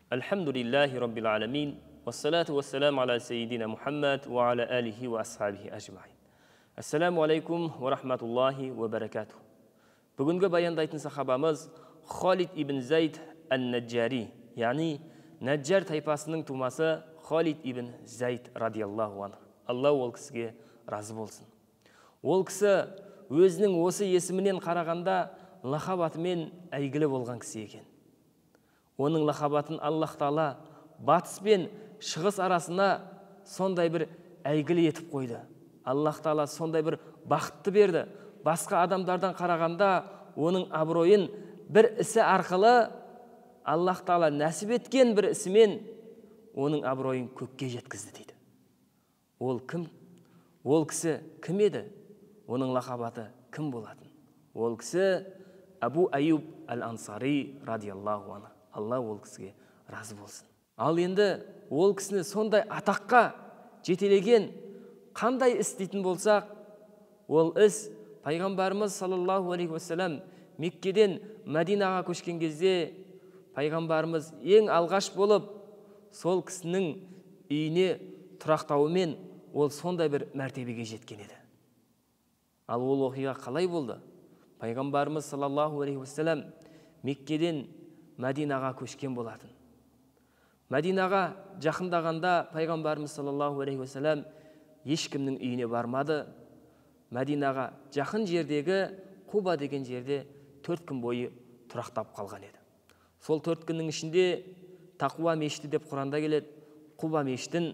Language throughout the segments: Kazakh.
Альхамдулиллахи раббил аламин, вассалату вассаламу аля сайидина Мухаммад ва аля алихи ва асхабихи ажмаин. Ассаламу алейкум ва рахматуллахи ва баракатух. Бүгінгі баяндайтын сахабамыз Халид ибн Зайд ан-Наджари, яғни Наджар тайпасының тумасы Халид ибн Зайд радиаллаху анху. Алла ол кісіге разы болсын. Ол кісі өзінің осы есімінен қарағанда лақап атымен әйгілі болған кісі екен. Оның лақап атын Аллах Тағала батыс пен шығыс арасына сондай бір әйгілі етіп қойды. Аллах Тағала сондай бір бақытты берді. Басқа адамдардан қарағанда оның абыройын бір ісі арқылы Аллах Тағала нәсіп еткен бір ісімен оның абыройын көкке жеткізді дейді. Ол кім? Ол кісі кім еді? Оның лақап аты кім болатын? Ол кісі Абу Аюб әл-Ансари радиаллаху анху. Алла ол кісіге разы болсын. Ал енді ол кісіні сондай атаққа жетелеген қандай іс дейтін болсақ, ол іс пайғамбарымыз саллаллаху алейхи уассалам Меккеден Мәдинаға көшкен кезде пайғамбарымыз ең алғаш болып сол кісінің үйіне тұрақтауымен ол сондай бір мәртебеге жеткен еді. Ал ол оқиға қалай болды? Пайғамбарымыз саллаллаху алейхи уассалам Меккеден Мәдинаға көшкен болатын. Мәдинаға жақындағанда пайғамбарымыз саллаллаху алейхи уассалам ешкімнің үйіне бармады. Мәдинаға жақын жердегі Куба деген жерде 4 күн бойы тұрақтап қалған еді. Сол 4 күннің ішінде Тақуа мешіті деп Құранда келеді. Куба мешітін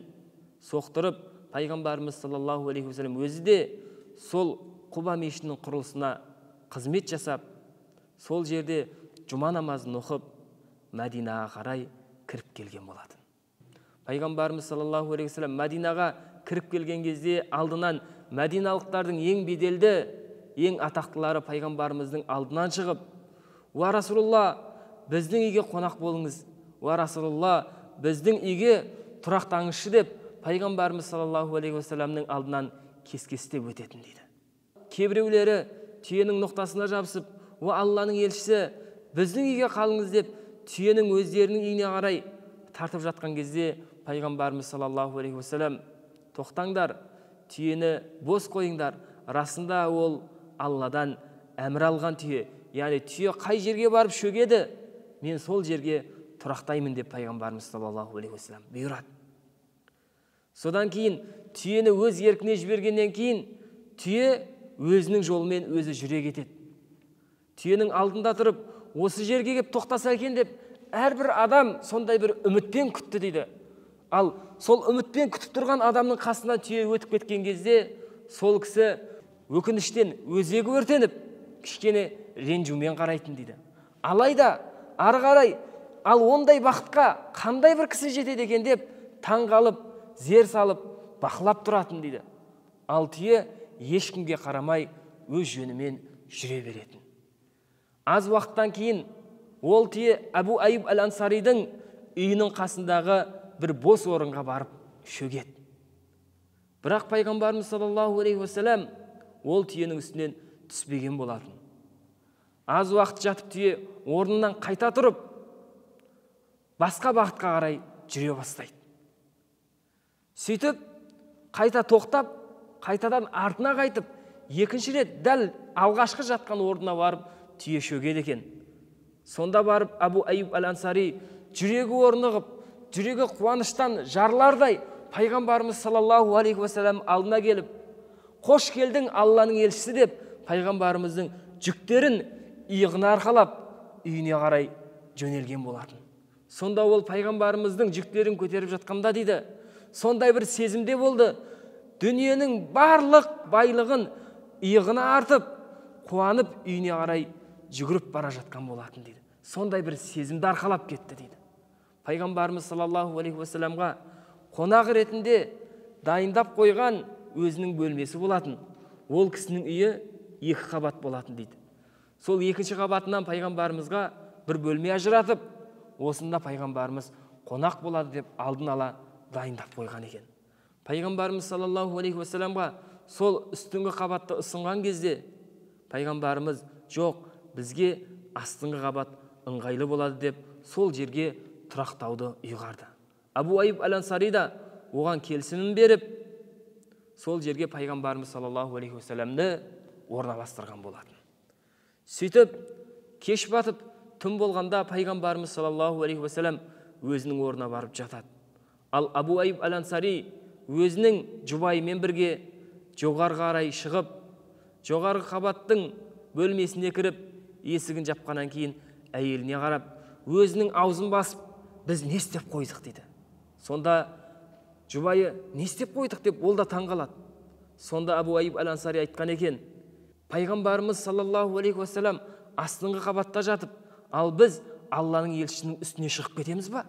соқтырып, пайғамбарымыз саллаллаху алейхи уассалам өзі де сол Куба мешітінің құрылысына қызмет жасап, сол жерде жұма намазын оқып, Мәдинаға қарай кіріп келген болатын. Пайғамбарымыз саллаллаху алейхи уассалам Мәдинаға кіріп келген кезде алдынан мәдиналықтардың ең беделді, ең атақтылары пайғамбарымыздың алдынан шығып, «Уа Расулулла, біздің үйге қонақ болыңыз, уа Расулулла, біздің үйге тұрақтаңызшы» деп пайғамбарымыз саллаллаху алейхи уассаламның алдынан кес-кестеп өтетін дейді. Кейбіреулері түйенің ноқтасына жабысып, «Уа Алланың елшісі, біздің үйге қалыңыз» деп түйенің өздерінің үйіне қарай тартып жатқан кезде пайғамбарымыз саллаллаху алейхи уассалам, «Тоқтаңдар, түйені бос қойыңдар, расында ол Алладан әмір алған түйе, яғни түйе қай жерге барып шөгеді, мен сол жерге тұрақтаймын» деп пайғамбарымыз саллаллаху алейхи уассалам бұйырады. Содан кейін түйені өз еркіне жібергеннен кейін түйе өзінің жолымен өзі жүре кетеді. Түйенің алдында тұрып, осы жерге кеп тоқтаса екен деп әрбір адам сондай бір үмітпен күтті дейді. Ал сол үмітпен күтіп тұрған адамның қасынан түйе өтіп кеткен кезде сол кісі өкініштен өзегі өртеніп, кішкене ренжумен қарайтын дейді. Алайда ары қарай, ал ондай бақытқа қандай бір кісі жетеді екен деп таң қалып, зер салып, бақылап тұратын дейді. Ал түйе ешкімге қарамай өз жөнімен жүре беретін. Аз уақыттан кейін ол түйе Абу Аюб әл-Ансаридің үйінің қасындағы бір бос орынға барып шөгеді. Бірақ пайғамбарымыз саллаллаху алейхи уассалам ол түйенің үстінен түспеген болатын. Аз уақыт жатып түйе орнынан қайта тұрып, басқа бағытқа қарай жүре бастайды. Сөйтіп, қайта тоқтап, қайтадан артына қайтып, екінші рет дәл алғашқы жатқан орнына барып түйе шөгеді екен. Сонда барып Абу Аюб әл-Ансари жүрегі орнығып, жүрегі қуаныштан жарылардай пайғамбарымыз саллаллаху алейхи уассалам алдына келіп, «Қош келдің, Алланың елшісі» деп пайғамбарымыздың жүктерін иығына арқалап, үйіне қарай жөнелген болатын. Сонда ол пайғамбарымыздың жүктерін көтеріп жатқанда дейді, сондай бір сезімде болды. Дүниенің барлық байлығын иығына артып, қуанып үйіне қарай жүгіріп бара жатқан болатын дейді. Сондай бір сезімді арқалап кетті дейді. Пайғамбарымыз саллаллаху алейхи уассаламға қонақ ретінде дайындап қойған өзінің бөлмесі болатын. Ол кісінің үйі 2 қабат болатын дейді. Сол екінші қабатынан пайғамбарымызға бір бөлме ажыратып, осында пайғамбарымыз қонақ болады деп алдын ала дайындап қойған екен. Пайғамбарымыз саллаллаху алейхи уассаламға сол үстіңгі қабатты ұсынған кезде пайғамбарымыз жоқ, бізге астыңғы қабат ыңғайлы болады деп сол жерге тұрақтауды ұйғарды. Абу Аюб әл-Ансари да оған келісімін беріп, сол жерге пайғамбарымыз саллаллаху алейхи уассаламды орналастырған болатын. Сөйтіп, кеш батып, түн болғанда пайғамбарымыз саллаллаху алейхи уассалам өзінің орнына барып жатады. Ал Абу Аюб әл-Ансари өзінің жұбайымен бірге жоғарғы қарай шығып, жоғарғы қабаттың бөлмесіне кіріп, есігін жапқаннан кейін әйеліне қарап, өзінің аузын басып, біз не істеп қойдық дейді. Сонда жұбайы не істеп қойдық деп ол да таң қалады. Сонда Абу Аюб әл-Ансари айтқан екен, пайғамбарымыз саллаллаху алейхи уассалам астыңғы қабатта жатып, ал біз Алланың елшісінің үстіне шығып кетеміз ба?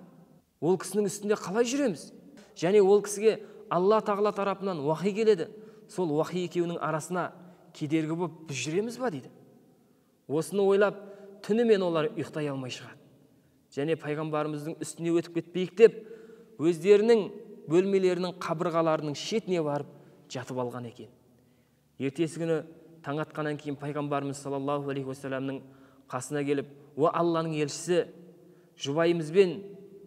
Ол кісінің үстінде қалай жүреміз? Және ол кісіге Алла тағала тарапынан уахи келеді. Сол уахи екеуінің арасына кедергі болып біз жүреміз ба дейді. Осыны ойлап, түнімен олар ұйықтай алмай шығады. Және пайғамбарымыздың үстіне өтіп кетпейік деп, өздерінің бөлмелерінің қабырғаларының шетіне барып жатып алған екен. Ертесі күні таң атқаннан кейін пайғамбарымыз саллаллаху алейхи уассаламның қасына келіп, «О Алланың елшісі, жұбайымызбен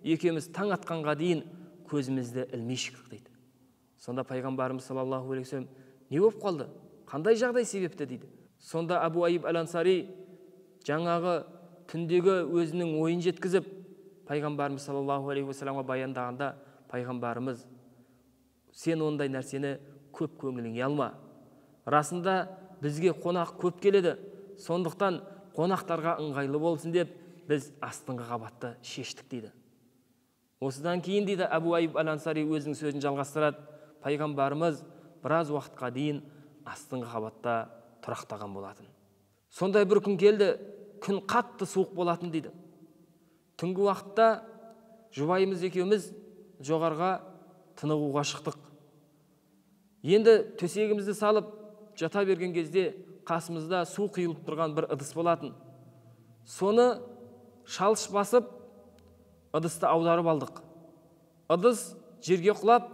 екеуміз таң атқанға дейін көзімізді ілмей шықтық» дейді. Сонда пайғамбарымыз саллаллаху алейхи уассалам, «Не болып қалды? Қандай жағдай себепті?» дейді. Сонда Абу Аюб әл-Ансари жаңағы түндегі өзінің ойын жеткізіп, пайғамбарымыз саллаллаху алейхи уассаламға баяндағанда, пайғамбарымыз, «Сен ондай нәрсені көп көңіліңе алма. Расында бізге қонақ көп келеді, сондықтан қонақтарға ыңғайлы болсын деп біз астыңғы қабатты шештік» дейді. Осыдан кейін дейді Абу Аюб әл-Ансари өзінің сөзін жалғастырады, пайғамбарымыз біраз уақытқа дейін астыңғы қабатта тұрақтаған болатын. Сондай бір күн келді, күн қатты суық болатын дейді. Түнгі уақытта жұбайымыз екеуміз жоғарға тынығуға шықтық. Енді төсегімізді салып жата берген кезде қасымызда су құйылып тұрған бір ыдыс болатын. Соны шалш басып, ыдысты аударып алдық. Ыдыс жерге құлап,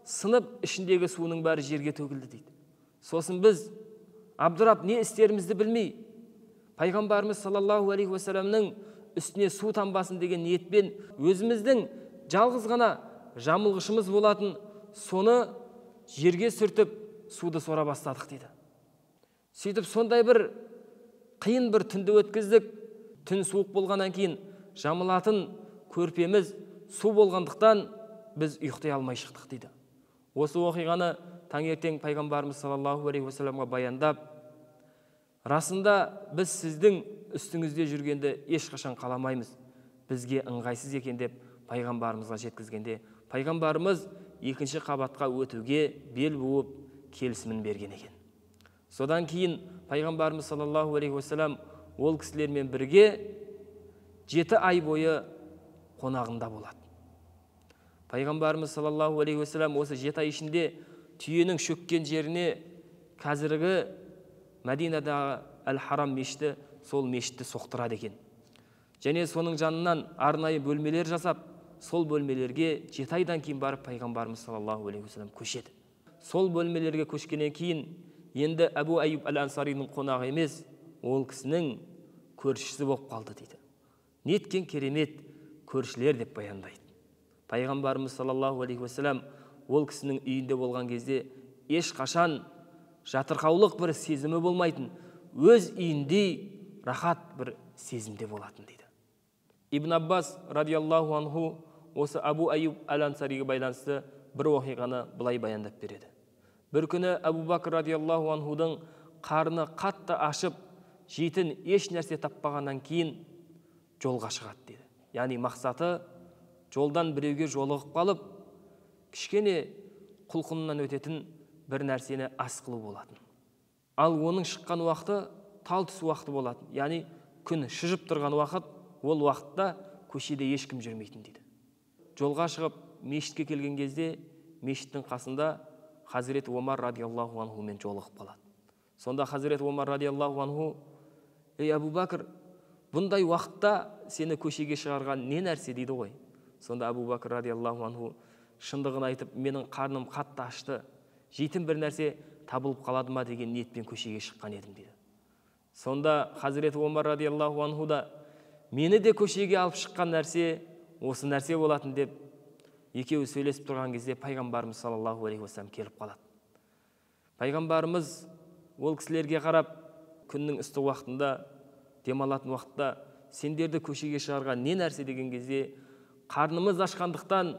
сынып, ішіндегі суының бәрі жерге төгілді дейді. Сосын біз абдырап не істерімізді білмей, пайғамбарымыз саллаллаху алейхи уассаламның үстіне су тамбасын деген ниетпен өзіміздің жалғыз ғана жамылғышымыз болатын, соны жерге сүртіп, суды сора бастадық дейді. Сөйтіп сондай бір қиын бір түнді өткіздік. Түн суық болғаннан кейін жамылатын көрпеміз су болғандықтан біз ұйықтай алмай шықтық дейді. Осы оқиғаны таңертең пайғамбарымыз саллаллаху алейхи уассаламға баяндап, расында біз сіздің үстіңізде жүргенді ешқашан қаламаймыз, бізге ыңғайсыз екен деп пайғамбарымызға жеткізгенде, пайғамбарымыз екінші қабатқа өтуге бел буып келісімін берген екен. Содан кейін пайғамбарымыз саллаллаху алейхи уассалам ол кісілермен бірге 7 ай бойы қонағында болады. Пайғамбарымыз саллаллаху алейхи уассалам осы 7 ай ішінде түйенің шөккен жеріне қазіргі Мәдинадағы Әл-Харам мешіті, сол мешітті соқтырады екен. Және соның жанынан арнайы бөлмелер жасап, сол бөлмелерге 7 айдан кейін барып пайғамбарымыз саллаллаху алейхи уассалам көшеді. Сол бөлмелерге көшкеннен кейін енді Әбу Аюб әл-Ансаридің қонағы емес, ол кісінің көршісі болып қалды дейді. Неткен керемет көршілер деп баяндайды. Пайғамбарымыз саллаллаху алейхи уассалам ол кісінің үйінде болған кезде ешқашан жатырқаулық бір сезімі болмайтын, өз үйіндей рахат бір сезімде болатын дейді. Ибн Аббас радиаллаху анху осы Абу Аюб әл-Ансариге байланысты бір оқиғаны былай баяндап береді. Бір күні Әбу Бәкір радиаллаху анхудың қарны қатты ашып, жейтін еш нәрсе таппағаннан кейін жолға шығады дейді. Яғни мақсаты жолдан біреуге жолығып қалып, кішкене құлқынынан өтетін бір нәрсені ас қылу болатын. Ал оның шыққан уақыты тал түс уақыты болатын. Яғни күн шыжып тұрған уақыт, ол уақытта көшеде ешкім жүрмейтін дейді. Жолға шығып мешітке келген кезде мешіттің қасында Хазірет Омар радиаллаху анхумен жолығып қалады. Сонда Хазірет Омар радиаллаху анху, «Ей, Әбу Бәкір, бұндай уақытта сені көшеге шығарған не нәрсе?» дейді ғой. Сонда Әбу Бәкір радиаллаху анху шындығын айтып, менің қарным қатты ашты, жейтін бір нәрсе табылып қалады ма деген ниетпен көшеге шыққан едім дейді. Сонда Хазірет Омар радиаллаху анху да, мені де көшеге алып шыққан нәрсе осы нәрсе болатын деп екеуі сөйлесіп тұрған кезде пайғамбарымыз саллаллаху алейхи уассалам келіп қалады. Пайғамбарымыз ол кісілерге қарап, күннің ыстық уақытында, демалатын уақытта сендерді көшеге шығарған не нәрсе деген кезде, қарнымыз ашқандықтан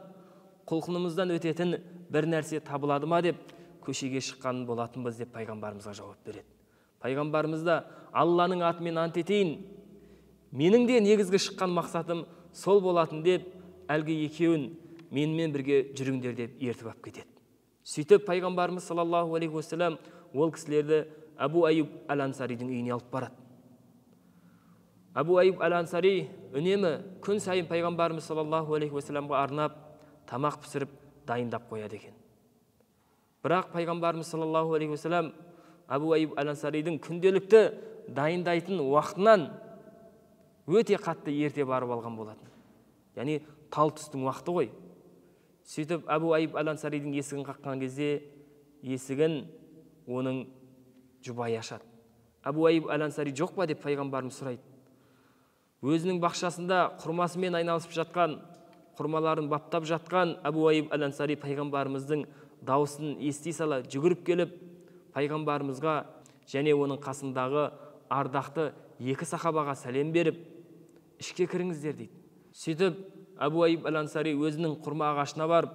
құлқынымыздан өтетін бір нәрсе табылады ма деп көшеге шыққан болатынбыз деп пайғамбарымызға жауап береді. Пайғамбарымыз да, Алланың атымен ант етейін, менің де негізгі шыққан мақсатым сол болатын деп, әлгі екеуін менімен бірге жүріңдер деп ертіп алып кетеді. Сөйтіп пайғамбарымыз саллаллаху алейхи уассалам ол кісілерді Әбу Аюб әл-Ансаридің үйіне алып барады. Әбу Аюб әл-Ансари үнемі күн сайын пайғамбарымыз саллаллаху алейхи уассаламға арнап тамақ пісіріп дайындап қояды екен. Бірақ пайғамбарымыз саллаллаху алейхи уассалам Әбу Аюб әл-Ансаридің күнделікті дайындайтын уақытынан өте қатты ерте барып алған болатын. Яғни тал түстің уақыты ғой. Сөйтіп Әбу Аюб әл-Ансаридің есігін қаққан кезде есігін оның жұбайы ашады. Әбу Аюб әл-Ансари жоқ па деп пайғамбарымыз сұрайды. Өзінің бақшасында құрмасымен айналысып жатқан, құрмаларын баптап жатқан Әбу Аюб әл-Ансари пайғамбарымыздың дауысын ести сала жүгіріп келіп, пайғамбарымызға және оның қасындағы ардақты екі сахабаға сәлем беріп, ішке кіріңіздер дейді. Сөйтіп Әбу Аюб әл-Ансари өзінің құрма ағашына барып,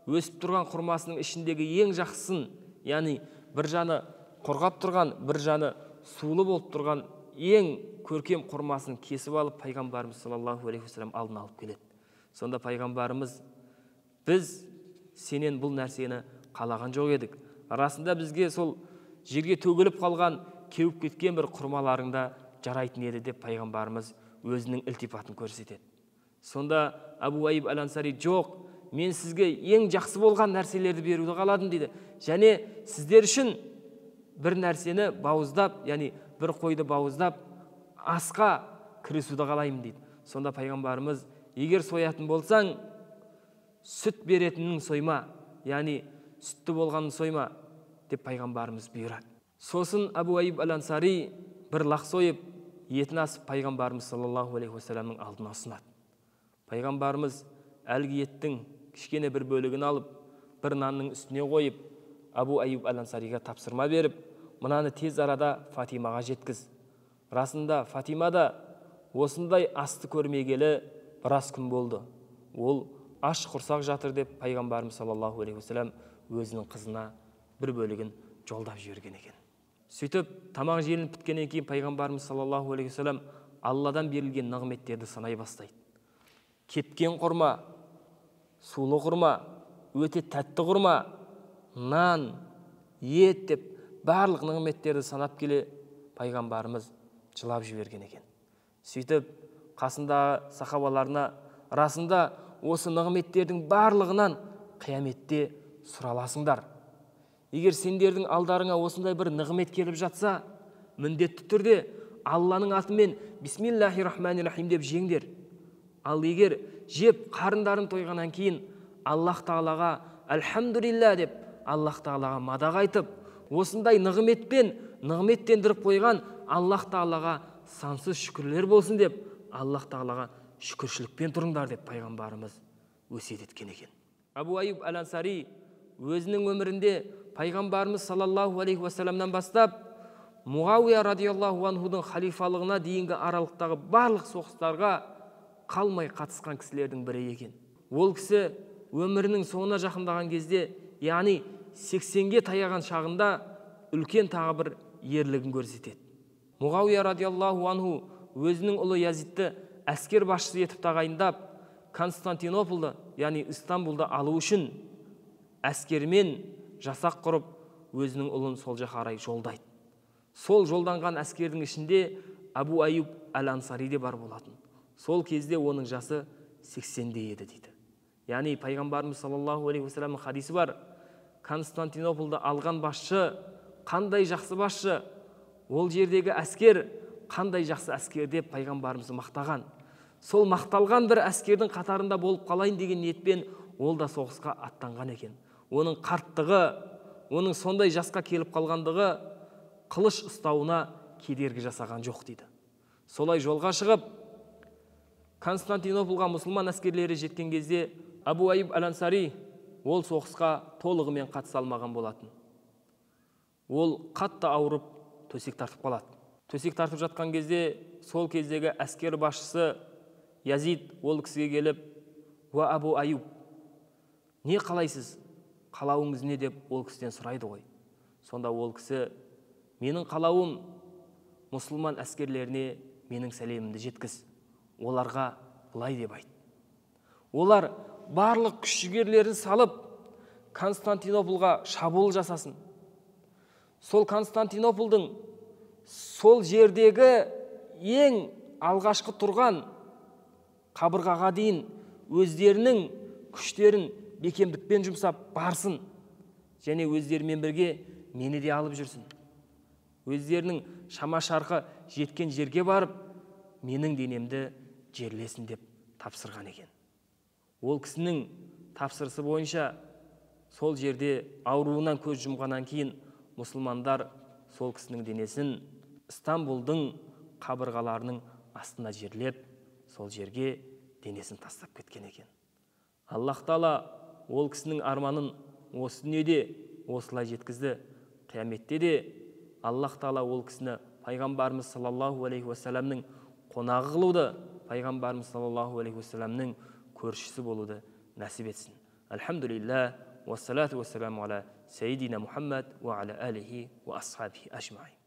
өсіп тұрған құрмасының ішіндегі ең жақсысын, яғни бір жаны құрғап тұрған, бір жаны сулы болып тұрған ең көркем құрмасын кесіп алып, пайғамбарымыз саллаллаху алейхи уассалам алдына алып келеді. Сонда пайғамбарымыз, біз сенен бұл нәрсені қалаған жоқ едік. Расында бізге сол жерге төгіліп қалған, кеуіп кеткен бір құрмаларыңда жарайтын еді деп пайғамбарымыз өзінің ілтипатын көрсетеді. Сонда Әбу Аюб әл-Ансари, жоқ, мен сізге ең жақсы болған нәрселерді беруді қаладым дейді. Және сіздер үшін бір нәрсені бауыздап, яғни бір қойды бауыздап, асқа кірісуді қалаймын дейді. Сонда пайғамбарымыз, егер соятын болсаң, сүт беретінін сойма, яғни сүтті болғанын сойма деп пайғамбарымыз бұйырады. Сосын Әбу Аюб әл-Ансари бір лақ сойып, етін асып пайғамбарымыз саллаллаху алейхи уассаламның алдына ұсынады. Пайғамбарымыз әлгі еттің кішкене бір бөлігін алып, бір нанның үстіне қойып, Әбу Аюб әл-Ансариға тапсырма беріп, мынаны тез арада Фатимаға жеткіз. Расында Фатима да осындай асты көрмегелі біраз күн болды. Ол аш құрсақ жатыр деп пайғамбарымыз саллаллаху алейхи уассалам өзінің қызына бір бөлігін жолдап жіберген екен. Сөйтіп тамақ желініп біткеннен кейін пайғамбарымыз саллаллаху алейхи уассалам Алладан берілген нығметтерді санай бастайды. Кепкен құрма, сулы құрма, өте тәтті құрма, нан, ет деп барлық нығметтерді санап келе пайғамбарымыз жылап жіберген екен. Сөйтіп қасындағы сахабаларына, расында осы нығметтердің барлығынан қияметте сұраласыңдар. Егер сендердің алдарыңа осындай бір нығмет келіп жатса, міндетті түрде Алланың атымен бисмиллахи рахмани рахим деп жеңдер. Ал егер жеп қарындарын тойғаннан кейін Аллах тағалаға альхамдулилля деп Аллах тағалаға мадақ айтып, осындай нығметпен нығметтендіріп қойған Аллах тағалаға сансыз шүкірлер болсын деп Аллах тағалаға шүкіршілікпен тұрыңдар деп пайғамбарымыз өсиет еткен екен. Әбу Аюб әл-Ансари өзінің өмірінде пайғамбарымыз саллаллаху алейхи уассаламнан бастап Муауия радиаллаху анхудың халифалығына дейінгі аралықтағы барлық соғыстарға қалмай қатысқан кісілердің бірі екен. Ол кісі өмірінің соңына жақындаған кезде, яғни 80-ге таяған шағында үлкен тағы бір ерлігін көрсетеді. Муауия радиаллаху анху өзінің ұлы Язидті әскер басшысы етіп тағайындап, Константинополды, яғни Истанбулды алу үшін әскермен жасақ құрып, өзінің ұлын сол жаққа қарай жолдайды. Сол жолданған әскердің ішінде Әбу Аюб әл-Ансари де бар болатын. Сол кезде оның жасы 80-де еді дейді. Яғни пайғамбарымыз саллаллаху алейхи уассаламның хадисі бар. Константинополды алған басшы қандай жақсы басшы, ол жердегі әскер қандай жақсы әскер деп пайғамбарымыз мақтаған. Сол мақталған бір әскердің қатарында болып қалайын деген ниетпен ол да соғысқа аттанған екен. Оның қарттығы, оның сондай жасқа келіп қалғандығы қылыш ұстауына кедергі жасаған жоқ дейді. Солай жолға шығып, Константинополға мұсылман әскерлері жеткен кезде Абу Аюб әл-Ансари ол соғысқа толығымен қатыса алмаған болатын. Ол қатты ауырып төсек тартып қалады. Төсек тартып жатқан кезде сол кездегі әскер басшысы Язид ол кісіге келіп, «Уа Абу Аюб, не қалайсыз? Қалауыңыз не?» деп ол кісіден сұрайды ғой. Сонда ол кісі, «Менің қалауым мұсылман әскерлеріне менің сәлемімді жеткіз. Оларға былай деп айт. Олар барлық күш-жігерлерін салып Константинополға шабуыл жасасын. Сол Константинополдың сол жердегі ең алғашқы тұрған қабырғаға дейін өздерінің күштерін бекемдікпен жұмсап барсын, және өздерімен бірге мені де алып жүрсін. Өздерінің шама-шарқы жеткен жерге барып, менің денемді жерлесін» деп тапсырған екен. Ол кісінің тапсырысы бойынша сол жерде ауруынан көз жұмғаннан кейін мұсылмандар сол кісінің денесін Стамбулдың қабырғаларының астына жерлеп, сол жерге денесін тастап кеткен екен. Аллах тағала ол кісінің арманын осы дүниеде осылай жеткізді. Қияметте де Аллах тағала ол кісіні пайғамбарымыз саллаллаху алейхи уассаламның қонағы қылуды, пайғамбарымыз саллаллаху алейхи уассаламның көршісі болуды нәсіп етсін. Альхамдулилля, уассалату уассаламу аля сайидина Мухаммад уа аля алихи уа асхабихи ажмаин.